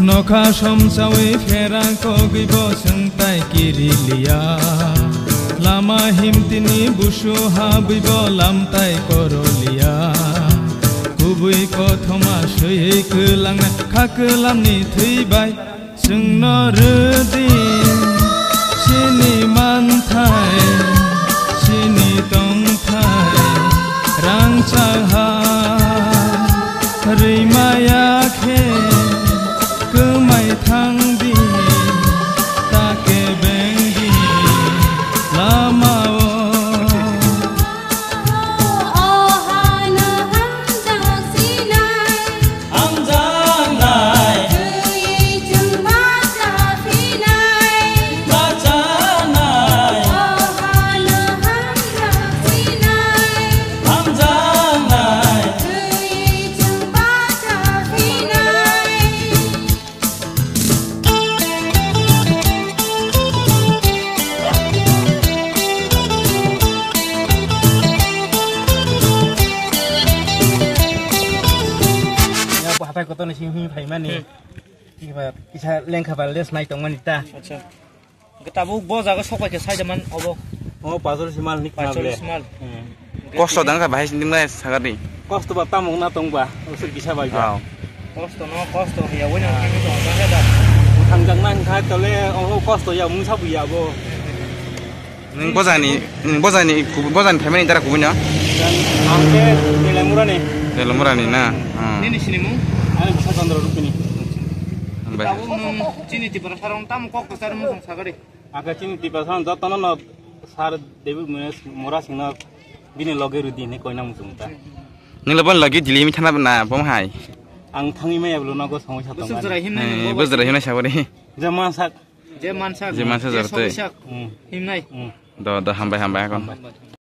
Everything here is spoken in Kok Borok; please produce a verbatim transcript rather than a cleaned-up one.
Nokha somsawi pherang kogwi bo swngtai kiriliya. Lama himtini busu habwi bo lamtai koroliya. Kubui kothoma swiwi kwlangna kha kwlamni thwi bai. Chwngno rwdi chini manthai, chini tongthai, rangchak ha rwimaya khe kwmai thangdi, ta kebengdi lama-o. Hatai kotor ni simi phaimani. Hmm. Kiba kisa lengkha ba les nai tongmani ta. Acha. Hwnkhe tabuk bo jaga sok bai khe sai da man obo. O pachol simal ni Pachol khna le. Simal. Hmm. Kosto dang kha bahai sinding lai sagari. Kosto ba tamo na tong ba, usuk kisa bai ba. Wow. Kosto no, kosto ya wena kami tong ba da. Thangjak na hwnkha tole o kosto ya mungsa bu ya bo. Nwng bojani, nwng bojani, bojani phaimani dara kubui no? Ang khe Telemurani. Telemurani na? Hmm. Nini sinimung? Ani bwsa Chandra Rupini. Hambai. Tabuk nwng chini Tiprasa rok tamo kok kwchar mung sagari. Aka chini Tiprasa rok jotono no sar David Mura singno bini loge rwdi hinwi koina muchung ta. Nwng le bon logi dili mi thana na bom hai. Ang thangwi maya bwlwno go samui sa tong. Bwswk jora himnai. Eh, bwswk jora himnai sagari. Jama sak. Je mansak. Je mansak je jor tei. Sobisak. Hmm. Himnai. Hmm. Do, do, hambai, hambai, hakon. Hambai.